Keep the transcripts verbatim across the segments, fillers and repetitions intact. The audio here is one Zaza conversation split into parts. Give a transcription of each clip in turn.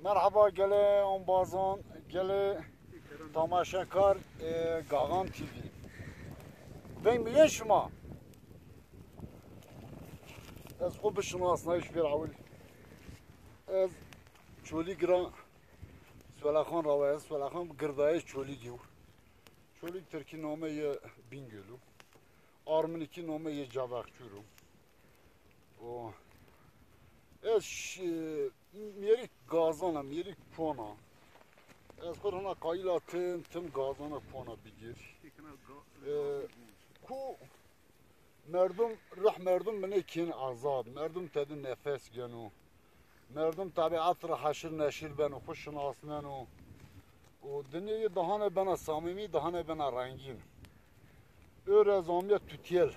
Merheba gelê ombazan, gelê tamaşekar, e, Gaxan T V. Veng biyê şima. Ez xo bişinasnayîş bir ewil. Ez Çolîg ra Swelexan ra we. Swelexan girdayê Çolîg yo. Çolîg tirkî name yê Bingöl o. Arminikî name yê Cavexçûr o. O. Ez ş-, mêrik gazan a, mêrik pon a. Ez xo rina qayîl a tim, tim gazana pon a bigir. E, ku merdum, ruh merdum binê kên azad. Merdum tedi nefes geno. Merdum tebîet ra heşir neşir beno, xo şinasneno. Û dinyayê dahane bena samîmî, dahane bena rengîn. Ewro ez amîya Tutiyel.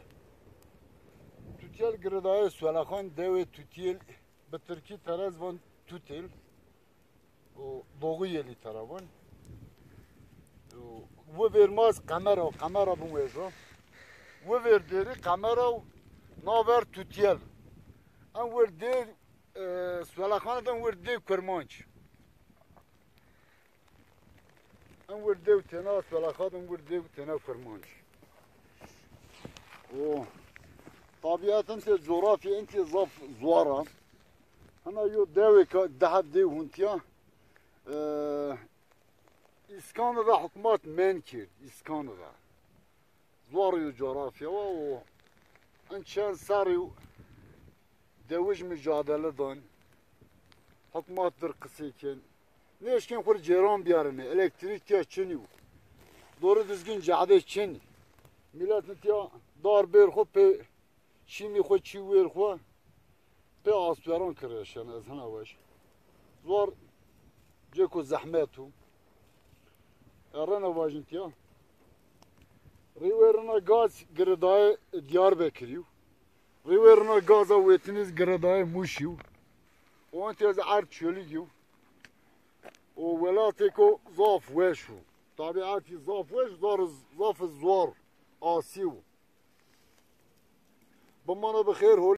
Tutiyel girdayê Swelexan, dewê Tutiyel, bi tirkî terez van Tutel. Û Doğu Yeli tera van. Û wi vêr ma ez Qemera, Qemera bin wêjo. Wi vêr dêrî Qemera û naver Tutiyel. En wir dêr, e, Swelexan de en wir dêr Kurmanc. En wir dew têna Swelexan, en wir dew têna Kurmanc. O, tabiat intê, coğrafya intê zaf zuar a. Hina yo dewêka daha dew huntîya, e, îskanî ra hukmat men kerd, îskanî ra. Zuar yo coğrafya wa o. En çend serrî dewij mucadele dan. Hukmat dir qisey kên. Nêşkên xwu rê cêran biyarine. Elektrîk tiya çinî yo. Doğru düzgün cade çinî. Milet tiya dar bêr xwu pê şîmî xwu çî wêr xwu. Pê asperan kireşen ez hina wej. Zuar cêko zehmet o. Errena vajin tiya. Rîwê rina gaz giridayê Diyarbekirî yo. Rîwê rina gaza wêtinî giridayê Mûşî yo. O intê ez erd Çolîg yo. O welatêko zaf weş o. Tabiatî zaf weş, zar, zaf zuar, asî yo. Bimane bi xêr, hol